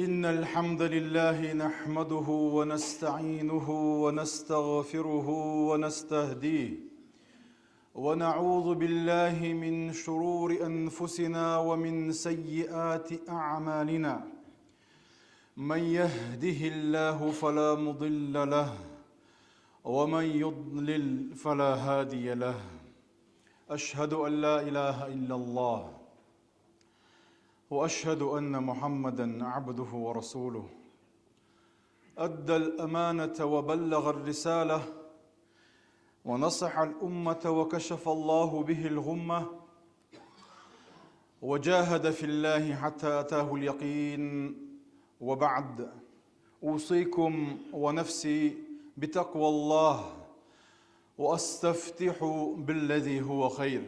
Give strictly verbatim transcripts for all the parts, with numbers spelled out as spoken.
إن الحمد لله نحمده ونستعينه ونستغفره ونستهديه، ونعوذ بالله من شرور أنفسنا ومن سيئات أعمالنا. من يهده الله فلا مضل له، ومن يضلل فلا هادي له. أشهد أن لا إله إلا الله، وأشهد أن محمدا عبده ورسوله. أدى الأمانة وبلغ الرسالة، ونصح الأمة وكشف الله به الغمة، وجاهد في الله حتى أتاه اليقين. وبعد، أوصيكم ونفسي بتقوى الله، وأستفتح بالذي هو خير.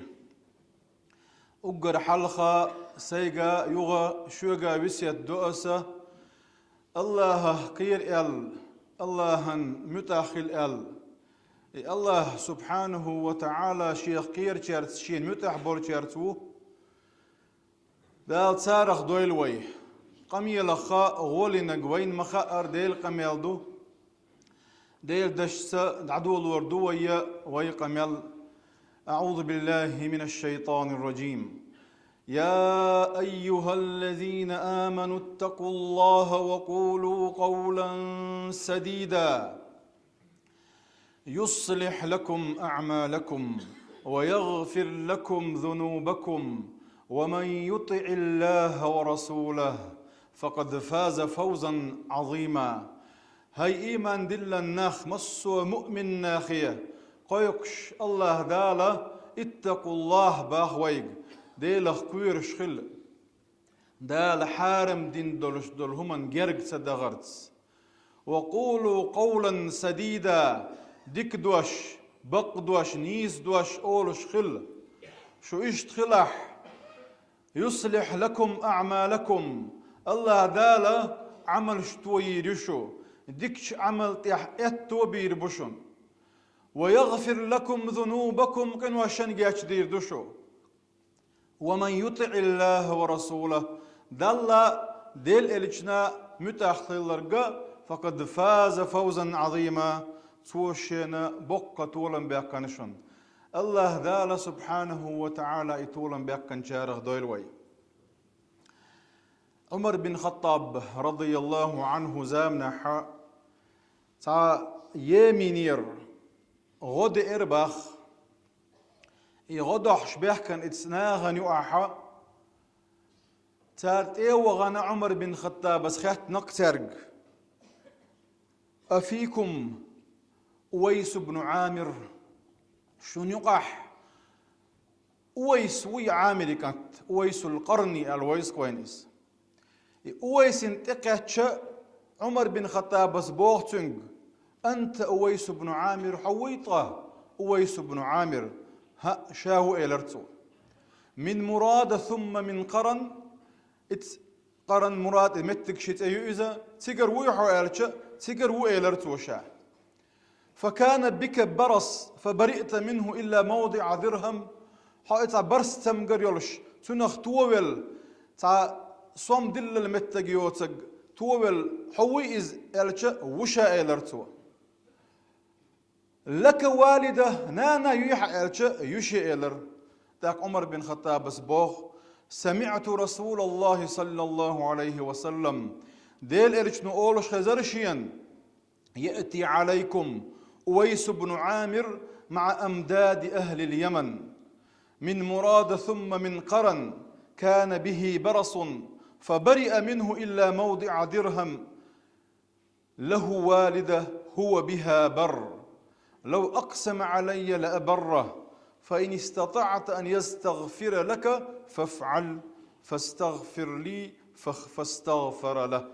Уггар хьалха сайга, юха шуга весет до аса: Аллахах кхера аьлла, Аллахьан муьтӀахь хила аьлла. И Аллахь субхьанаху ва таӀала шех кхерачаьрца, шена муьтӀахь болчаьрца ву. Дала царах дойла вай. Къамелах гӀолинарг вайна ма хаъара Делан къамел ду. Делан дашца дӀадолор ду вай, вай къамел. أعوذ بالله من الشيطان الرجيم. يا أيها الذين آمنوا اتقوا الله وقولوا قولا سديدا يصلح لكم أعمالكم ويغفر لكم ذنوبكم ومن يطع الله ورسوله فقد فاز فوزا عظيما. ХӀай ийман диллина нах, массо а муъмин нахе кхойкхуш Аллахь Дала: اتقوا الله, боху вайга, Делах кхоьруш хила. Дала хьарам дина долуш долу хӀуманна герга ца дахарца. وقولوا قولا سديدا, дика дош, бакъ дош, нийса дош олуш хила. Шу иштта хилахь, يصلح لكم أعمالكم, Аллахь Дала Ӏамалш тойийр ю шу, дикачу Ӏамал тӀехь аьтто бийр бу шуна. ويغفر لكم ذنوبكم, къиношна гечдийр ду шу. ومن يطع الله ورسوله, Далла, Делан элчана муьтӀахь хилларг, فقد فاز فوزا عظيما, цо шена боккха толам баьккхина шуна. Аллахь Дала субхьанаху ва таӀала и толам баьккхинчарах дойла вай. Ӏумар бин Хаттаб, радияллаху Ӏанху, заманахь цхьа Йеменера гӀо деара боху. И гӀо дохьуш баьхкина и цхьа нахана юкъахь, цара тӀе а вахана, Ӏумар бин Хаттабас хаьттина-кх цаьрга: أفيكم أويس بن عامر؟ Шуна юкъахь Увайс вуй, Ӏамиран кӀант, Увайсул Къарни аьлла вайза-кх вайна иза. И Увайсана тӀекхаьчча, Ӏумар бин Хаттабас боху цуьнга: أنت أويس بن عامر, хьо вуй ткъа Увайс бну Ӏамир? ХӀаъ, ша ву, элира цо. من مراد ثم من قرن, иц Къаран, Мурад, и меттигаш цӀе ю иза, цигара вуй хьо аьлча, цигара ву, элира цо ша. فكان بك برص فبرئت منه إلا موضع درهم. Хьо и цхьа барс цамгар йолуш, цунах товелла, цхьа сом диллал меттиг йоцург товелла, хьо вуй иза аьлча, ву ша, элира цо. لك والدة, нана юй хьан аьлча, ю шен, элира. ТӀаккха Ӏумар бин Хаттабас боху: سمعت رسول الله صلى الله عليه وسلم, Делан элчано олуш хезара шена: يأتي عليكم أويس بن عامر مع أمداد أهل اليمن من مراد ثم من قرن كان به برص فبرئ منه إلا موضع درهم له والدة هو بها بر لو أقسم علي لأبره فإن استطعت أن يستغفر لك فافعل فاستغفر لي فاغ- فاستغفر له.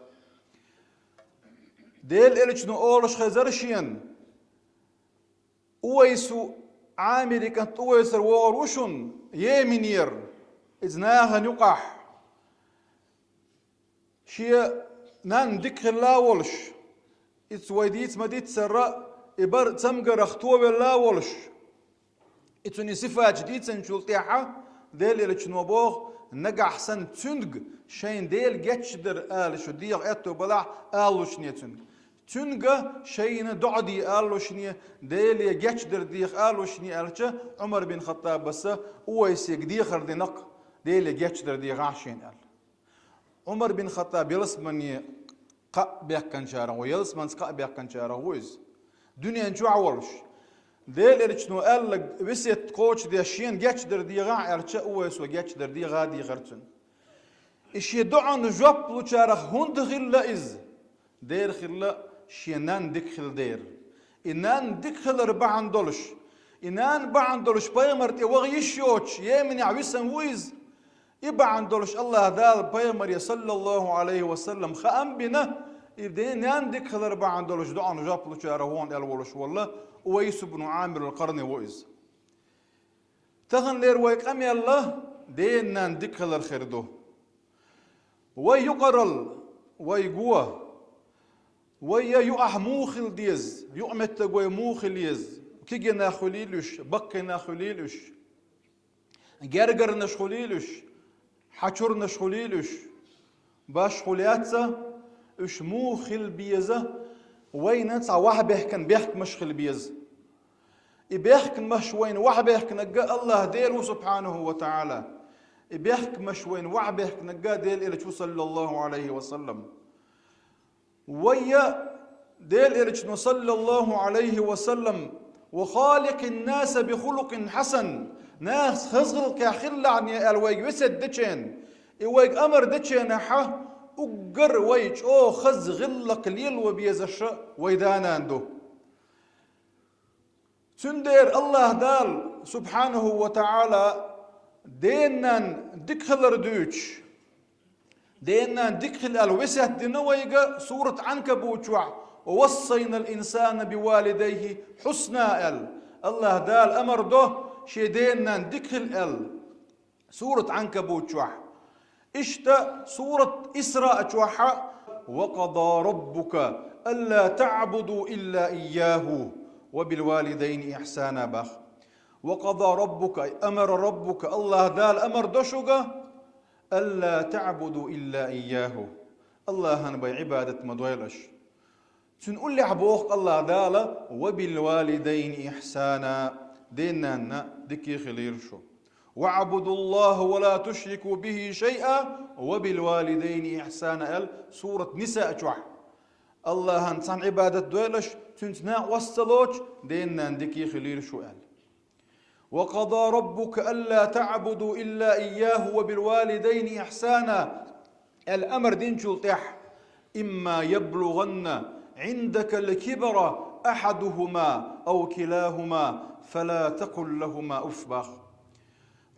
Делан элчано олуш хезара шена: Увайсу, Ӏамиран кӀант Увайсара вогӀур ву шуна, Йеменера, иза нахана юкъахь. Шен нанна дика хилла а волуш, иза вай дийца ма-дийццара, и бар цамгарах товелла а волуш, и цуьнан сифаташ дийцинчул тӀаьхьа Делан элчано боху: Нагахь санна цуьнга шайн Дела гечдар ала шу дегӀа аьтту балахь алалучне цуьнга. Цуьнга шайна доӀа де алалучне, Деле гечдар деха алалучне аьлча, Ӏумар бин Хаттабаса Увайсега дехар динакх, Деле гечдар дегӀахь шена аьлла. Ӏумар бин Хаттаб ялсамане кхаъ баьккхинчарах ву, ялсаманца кхаъ баьккхинчарах ву иза. Дуьнен чохь волуш. Делан элчано аьлла, весет кхочушдеш шена гечдар дегӀахь аьлча, Увайсо гечдар дегӀа дехар цуьнан. И шен доӀана жоп лучарах хӀунда хилла иза? Дера хилла шен нанна дика хилла дера. И нанна дика хилар бахьана долуш, и нана бахьана долуш пайхамар тӀе ваха йиш йоцуш, Йеменехь висина ву иза. И бахьана долуш АллахӀ Дала пайхамаре, саллаллаху Ӏалайхи ва саллам, хаам бина, и ден нанна дика хилар бахьана долуш доӀана жоп лучарах ву аьлла волуш волла Увайс ибн Ӏамир ал-Къарни ву иза. Таханлера вай къамел а ден нанна дика хилар хир ду. Вай юкъаралла, вай го, вай я юахь муха хила деза, юкъаметтиг вай муха хила еза, кегий нах хуьлийла уьш, баккхий нах хуьлийла уьш, гергарнаш хуьлийла уьш, хьачурнаш хуьлийла уьш, башхо лаьцна, уьш муха хила беза, вайна цхьа вахьбехкан бехкамаш хила беза. И бехкамаш вайна вахьбехканарг АллахӀ Дела ву, субхьанаху ва таӀала. И бехкамаш вайна вахьбехканарг Делан элча ву, саллаллаху Ӏалайхи ва саллам. Вай я Делан элчано, саллаллаху Ӏалайхи ва саллам, ва халикъин наса би хулукъин хьасан, нахаца хаза гӀиллакхехь хилалахь аьлла вайга весет дечен, и вайга амар деченахьа, уггар вай чӀогӀа хаза гӀиллакх лело безаш вай да-нана ду. Цундела АллахӀ Дала, субхьанаху ва таӀала, ден нанна дика хилар дуьйцуш, ден нанна дика хила аьлла весет дина вайга сурат Ӏанкабут чохь, «Ва вассайнал инсана би валидайхи хьусна», аьлла. АллахӀ Дала амар до шен ден нанна дика хила аьлла сурат Ӏанкабут чохь. Иштта сурат Исраъ чохь, «Ва къада раббука алла таъбуду илла ийяху ва бил валидайни ихьсана», бах. «Ва къада раббука», ай, «амара раббука», АллахӀ Дала амар до шуьга, «алла таъбуду илла ийяху», АллахӀан бен Ӏибадат ма дойла аша. Цуьнан уллехь боху АллахӀ Дала: «Ва бил валидайни ихьсана», ден-нанна дика хилийла шу. «Ва Ӏбудуллаха ва ла тушрику бихи шайъа ва бил валидайни ихьсана», аьлла сурат Ниса чохь. АллахӀан цхьаьна Ӏибадат дойла аша, цуьнца накъост ца лоцуш, ден-нанна дика хилийла шу аьлла. «Ва къада раббука алла таъбуду илла ийяху ва бил валидайни ихьсана», аьлла амар динчул тӀаьхьа: «Имма яблугъанна Ӏиндакал кибара ахьадухума ав килахума, фала такъул лахума уфф», бах.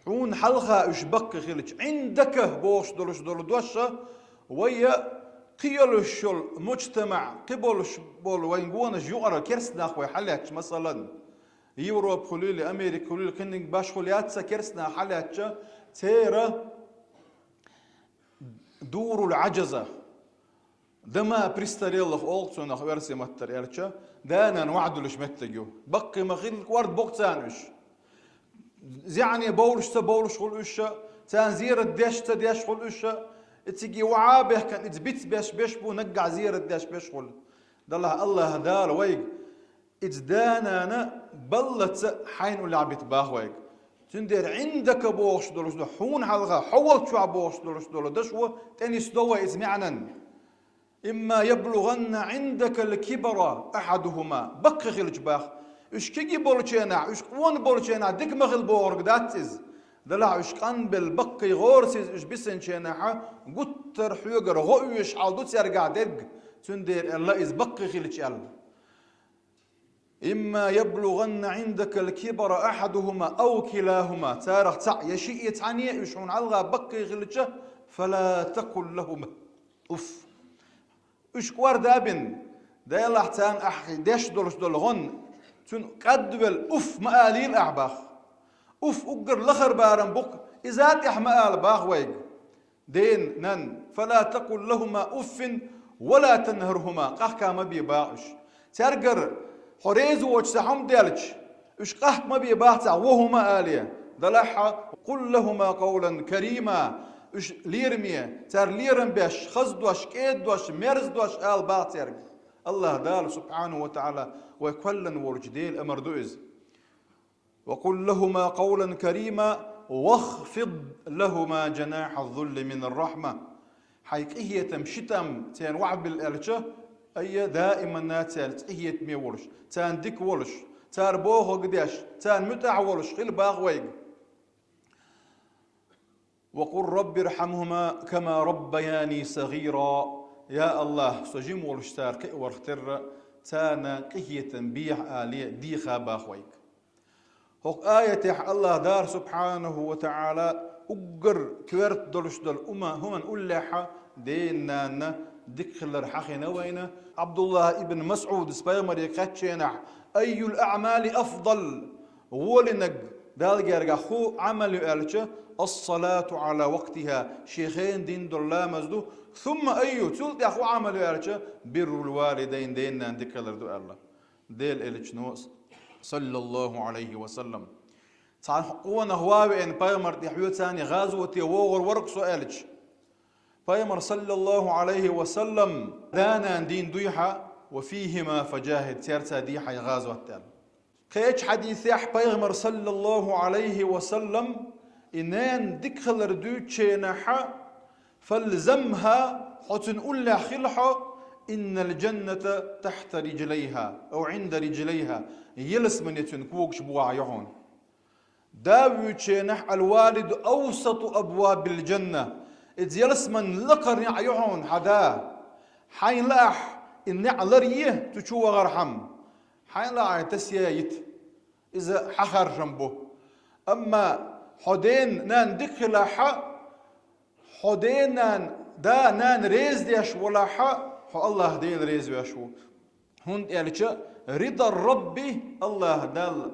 Хьуна хьалха уьш баккхий хилча, «Ӏиндака» бохуш долуш долу дош а, вай а кхин йолуш йолу муджтамаъ, кхин болуш болу вайн гонаш юкъара керстанах вай хьалаьтташ, масалан, Европа хуьлийла, Америка хуьлийла, кхин башхо лаьцна керстанах хьалаьттача, церан дурул Ӏаджаза, дома престарелых олу цунах оьрсийн маттара аьлча, да-нана вахьдулуш меттиг ю. Баккхий ма хилла, кӀорда бо-кх царна уьш. ЗӀене бовлуш ца бовлуш хуьлу уьш, царна зерат деш ца деш хуьлу уьш, и цига вахьа а бехкан, иза биц беш беш бу, наггахь зерат деш беш хуьлу. Делахь АллахӀ Дала вайга иза да-нана баллалц хьайна уллехь бита бах вайга. Цундела «Ӏиндака» бохуш долуш ду, хьуна хьалха, хьо волччохь бохуш долуш долу дашо тӀенисдо вай иза маьӀнан. «Имма яблугъанна Ӏиндакал кибара ахьадухума», баккхий хилча бах. Уьш кегий болченахь, уьш къона болченахь дика ма хила бохург дац иза. Делахь уьш къанбелла баккхий гӀорасиз уьш бисинченахьа, гуттар хьоьгара гӀо оьшуш хьал ду цаьргахь дерг, цундела аьлла иза баккхий хилча аьлла. «Имма яблугъанна Ӏиндакал кибара ахьадухума ав килахума», царах цхьаъ, я шиъ, я цхьаьна а уьш хьуна хьалха баккхий хилча, «фала такъул лахума уфф». Уьш кӀорда а бина, делахь царна ахь деш долуш долу гӀон, цуьнан кӀадвелла уфф ма алийла ахь бах. Уфф уггар лахара барам бу-кх, иза а тӀехь ма ала бах вайга. Ден, нан, «фала такъул лахума уффин ва ла танхархума», къахка ма бе бах уьш. Цаьргара хьо реза воцуш цхьа хӀума делча, уьш къахка ма бе бах цхьа, ву хӀума а алий. Делахь хьо قل لهما قولا كريما. Уьш лераме, цар лерам беш, хаза дош, кӀеда дош, мерза дош ала баха цаьрга. АллахӀ Дала, субхьанаху ва таӀала, вай кхоьллина волчу Дела амар ду иза. وقل لهما قولا كريما واخفض لهما جناح الذل من الرحمة. Хьайн къинхетам, ситам царна охьабилла аьлча, айя, даиманна цаьрца къинхетаме волуш, царна дика волуш, цара бохург деш, царна муьтӀахь волуш хила баха вайга. وقل رب ارحمهما كما ربياني صغيرا. Я АллахӀ, со жима волуш цара кхиаварх терра, царна къинхетам бехьа алий, деха баха вайга. ХӀокху аятехь АллахӀ Дала, субхьанаху ва таӀала, уггар коьрта долуш долу ума-, хӀуманна уллехьа ден-нанна дика хилар хьахийна вайна. ӀабдуллахӀ ибн МасӀудас пайхамаре кхаьчченахь: «أي الأعمال أفضل؟» Волинарг Далла гергахь хӀун Ӏамал ю аьлча, «الصلاة على وقتها», шен хенахь дина долу ламаз ду. «ثم أي؟» Цул тӀаьхьа хӀун Ӏамал ю аьлча, «بر الوالدين», ден-нанна дика хилар ду аьлла. Делан элчано, саллаллаху Ӏалайхи ва саллам. Цхьана къонах ван веана пайхамар тӀе хьоьцаний гӀазоте вогӀур вара-кх со аьлча, пайхамар, саллаллаху Ӏалайхи ва саллам, да-нана дийна дуй хьан, «وفيهما فجاهد», цаьрца де хьайн гӀазот аьлла. Кхечу хьадисехь пайхамар, саллаллаху Ӏалайхи ва саллам, и ненан дика хилар дуьйцученахьа, «فالزمها», хьо цуьнан уллехь хила хьо, «إن الجنة تحت رجليها أو عند رجليها», ялсамане цуьнан когаш бухахь ю хьуна. Да вуьйченахь, «الوالد أوسط أبواب الجنة», иза ялсаманин лакхара неӀ ю хьуна хьан да. Хьайна лаахь, и неӀ ларъе, цу чу вахархьама, хьайна лаахь, тасъяйта, иза хьан харжам бу. Амма хьо ден-нанна дика хилахьа, хьо ден-нанна, да-нана реза деш волахьа, хьо АллахӀ Дела реза веш ву. ХӀунда аьлча «رضا الرب», АллахӀ Далла,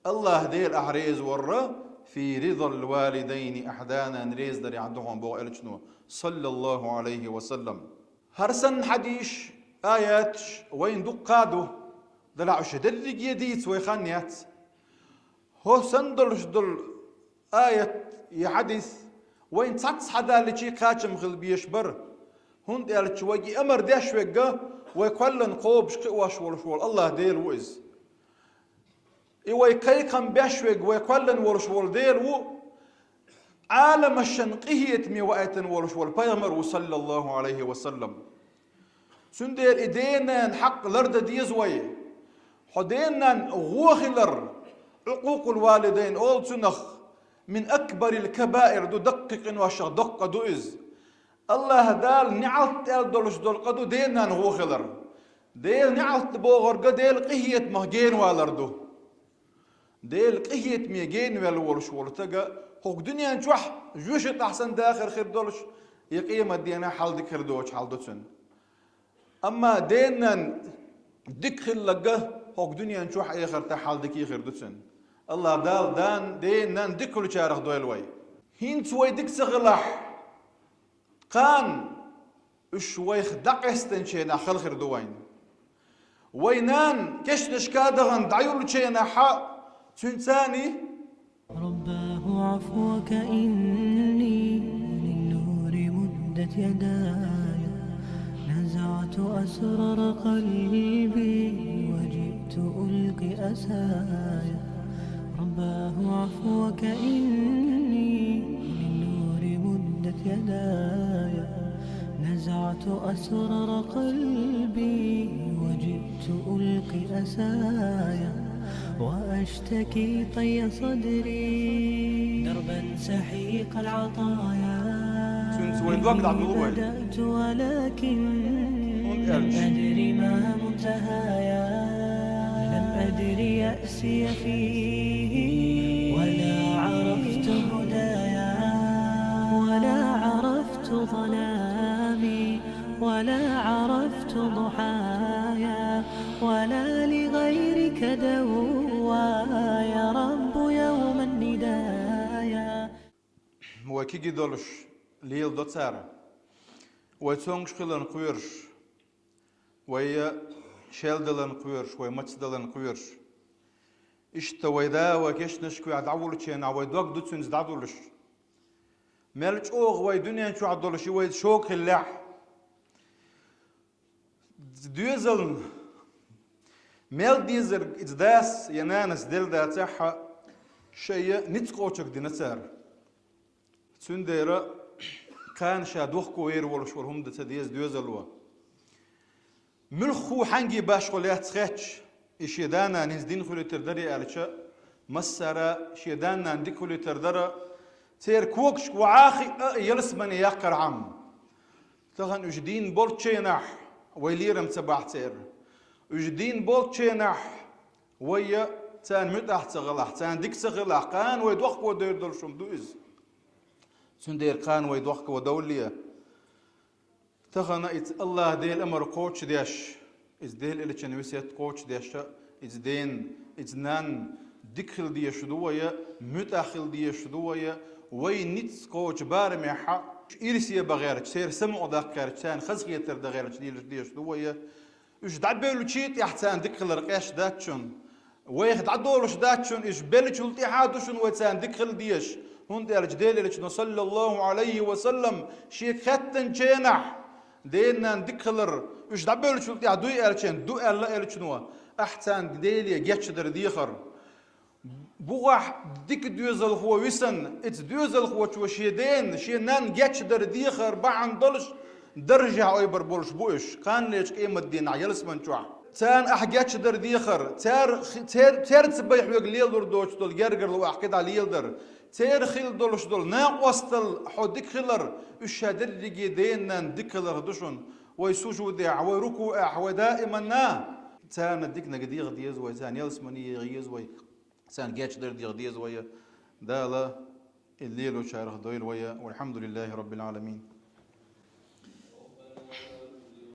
АллахӀ Дела ахь реза варра, «في رضا الوالدين», ахь да-нана реза дарехь ду хьуна боху элчано, саллаллаху Ӏалайхи ва саллам. ХӀара санна хьадисаш, аяташ вайна дуккха а ду, делахь уьш дерриге дийца вай хан яц. ХӀо санна долуш долу аят я хьадис вайна цхьацца хьадалличий кхачам хила безаш бара, хӀунда аьлча вайга и амар деш верг вай кхоьллина кхобуш кхиош волуш волу АллахӀ Дела ву иза. И вай кхайкхам беш верг вай кхоьллина волуш волу Дела ву, Ӏаламашна къинхетаме ваийтина волуш волу пайхамар ву, саллаллаху Ӏалайхи ва саллам. Цундела и ден-нанна хьакъ лардан деза вай. Хьо ден-нанна гӀо хилар, «عقوق الوالدين» олу цунах, «من أكبر الكبائر» ду, даккхий къиношах доккха ду иза. АллахӀ Дала неӀалт аьлла долуш долу къа ду ден-нанна гӀо хилар. Делан неӀалт бохург Делан къинхетамах генавалар ду. Делан къинхетаме генавелла волуш волу стага хӀокху дуьнен чохь жоьжахатехь санна дахар хир долуш, я къематдийнахь хьал дика хир доцуш хьал ду цуьнан. Амма ден-нанна дика хилларг хӀокху дуьнен чохь, эхартахь хьал дика хир ду цуьнан. АллахӀ Дала ден-нанна дика хуьлучарах дойла вай. ХӀинца вай дика ца хилахь, кхана уьш вайх дӀакъаьстинченахь хала хир ду вайна. Вай нана кешнашка а дахана дӀайоллученахьа, цуьнан царний: رباه عفوك إني للنور مدت يداي، نزعت أسرار قلبي وجئت ألقي أسايا. رباه عفوك إني للنور مدت يداي، نزعت أسرار قلبي وجئت ألقي أسايا، وأشتكي طي صدري دربا سحيق العطايا. Цуьнца вай дог дӀадолу вай. بدأت ولكن لم أدر ما منتهايا. لم أدر يأسي فيه ولا عرفت هدايا، ولا عرفت ظلامي ولا عرفت ضحايا، ولا لغيرك دوايا، رب يوما ندايا. Вай кегий долуш леладо цара. Вай цомгуш хиларна кхоьруш, вай шел даларна кхоьруш, вай мацдаларна кхоьруш. Иштта вай да вай кешнашка вехь дӀаволчу хенахь вай дог ду цуьнца дӀадолуш. Мел чӀогӀа вай дуьнен чохь долуш и вай шога хиллехь, доьзална мел дезарг иза дас я нанас делла дацахь а, шайна ницкъ кхочург дина цара. Цундела кхана ша дохко вер волуш вара хӀума дан ца деза доьзало. Муьлхха хьаьнге башхо лаьцна хетча, и шен да-нана хӀинца дина хуьлуьйтур дара аьлча, массара шен да-нана дика хуьлуьйтур дара, церан когашка вахьа а хиъна а ялсамане яккхархьама. Тахана уьш дийна болчу хенахь вай лерам ца бахь церан. Уьш дийна болчу хенахь вай царна муьтӀахь ца хилахь, царна дика ца хилахь, кхана вай дохко дер долуш хӀума ду иза. Цундела кхана вай дохко ван довлале. Тахана иза АллахӀ Делан амар кхочушдеш, иза Делан элчан весет кхочушдеш, иза ден, иза нан дика хила дезаш ду вай, муьтӀахь хила дезаш ду вай, вай ницкъ кхочу барамехь ирсе бан гӀерташ, церан самукъа даккха гӀерташ, царна хазахетар дан гӀерташ дезаш ду вай. Уьш дӀабевллачул тӀаьхьа царна дика хилар къаьсташ дац шуна. Вайх дӀадолуш дац шуна, уьш беллачул тӀаьхьа ду шуна вай царна дика хила дезаш, хӀунда аьлча Делан элчано, саллаллахӀу Ӏалайхи ва саллам, шега хаьттинчу хенахь, ден-нанна дика хилар уьш дӀабевллачул тӀаьхьа дуй аьлча, ду аьлла элчано, ахь царна Деле гечдар дехар. Бухахь дика доьзалхо висина, иза доьзалхочо шен ден, шен нанна гечдар дехар бахьана долуш, даржехь ойбар болуш бу уьш. Кханалерчу къематдийнахь ялсаман чохь царна ахь гечдар дехар, цер-, цер-, церца бай хьоьга лелалур доцуш долу гергарло ахь кхидӀа леладар, церан хилла долуш долу накъосталла хьо дика хилар, уьш ша дерриге ден-нанна дика хиларх ду шуна. Вай сужудехь, вай рукуӀехь, вай даиманна царна диканиг деха деза вай, царна ялсамане еха еза вай. Царна гечдар деха деза вай. Дала и лелочарах дойла вай. Валхьамдулиллахи Раббил Ӏаламин.